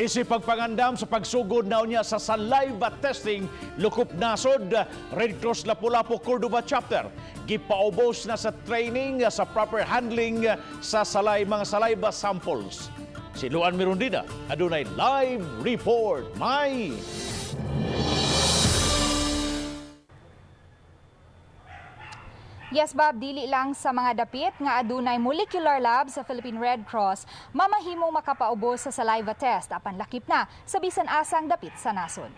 Isip pagpangandam sa pagsugod na unya sa saliva testing lukop nasod, Red Cross Lapu-Lapu Cordova Chapter gipaubos na sa training sa proper handling sa mga saliva samples. Si Luan Mirundina adunay live report. May Yes, Bob, dili lang sa mga dapit nga adunay molecular lab sa Philippine Red Cross mamahimong makapaubos sa saliva test apan lakip na sa bisan asang dapit sa nasod.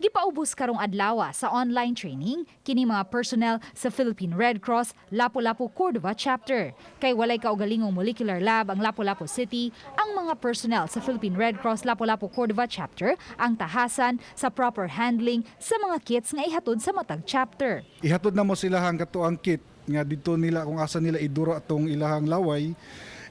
Gipaubos karong adlaw sa online training kini mga personnel sa Philippine Red Cross Lapu-Lapu Cordova Chapter. Kay walay kaugalingong molecular lab ang Lapu-Lapu City, ang mga personnel sa Philippine Red Cross Lapu-Lapu Cordova Chapter ang tahasan sa proper handling sa mga kits nga ihatod sa matag chapter. Ihatod na mo sila ang katuang kit nga dito nila kung asa nila iduro atong ilahang laway,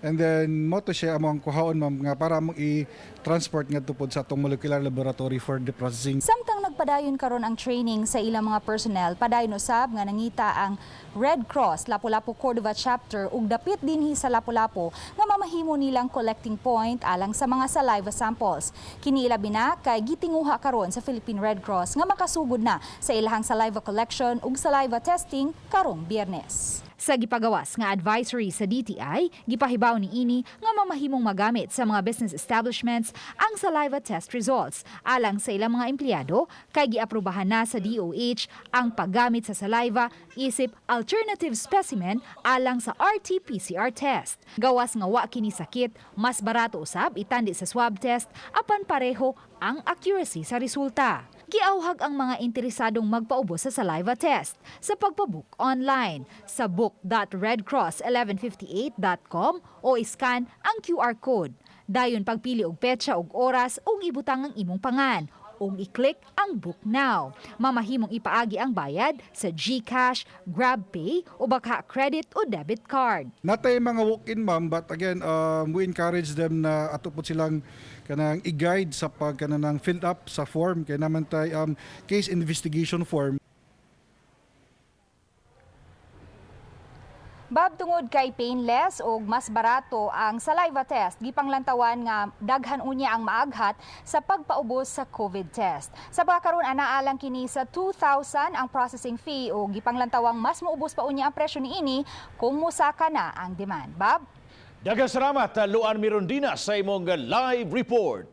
and then mo to siya among kuhaon, ma'am, nga para among i-transport ngadto pod sa atong molecular laboratory for the processing. Samtang nagpadayon karon ang training sa ilang mga personnel, padayon usab nga nangita ang Red Cross Lapu-Lapu Cordova Chapter ug dapit dinhi sa Lapu-Lapu nga mamahimo nilang collecting point alang sa mga saliva samples. Kini ilabi na kay gitinguha karon sa Philippine Red Cross nga makasugod na sa ilahang saliva collection ug saliva testing karong Biyernes. Sa gipagawas nga advisory sa DTI, gipahibaw ni ini nga mamahimong magamit sa mga business establishments ang saliva test results alang sa ilang mga empleyado kay giaprobahan na sa DOH ang paggamit sa saliva isip alternative specimen alang sa RT-PCR test. Gawas nga wa kini sakit, mas barato usab itandi sa swab test apan pareho ang accuracy sa resulta. Giawhag ang mga interesadong magpaubos sa saliva test sa pagpabook online sa book.redcross1158.com o iscan ang QR code. Dayon pagpili og petsa ug oras ug ibutang ang imong pangan ug i-click ang Book Now. Mamahimong ipaagi ang bayad sa GCash, GrabPay o baka credit o debit card. Natay mga walk-in, ma'am, but again, we encourage them na ato po silang kanang i-guide sa pag kanang filled up sa form kay naman tay case investigation form. Bob, tungod kay painless o mas barato ang saliva test, gipanglantawan nga daghan unya ang maaghat sa pagpaubos sa COVID test. Sa pagkakaroon, anaalang kini sa 2,000 ang processing fee o gipanglantawang mas muubos pa unya ang presyo niini kung musaka na ang demand. Bob? Daghang salamat, Luan Mirundina, sa imong live report.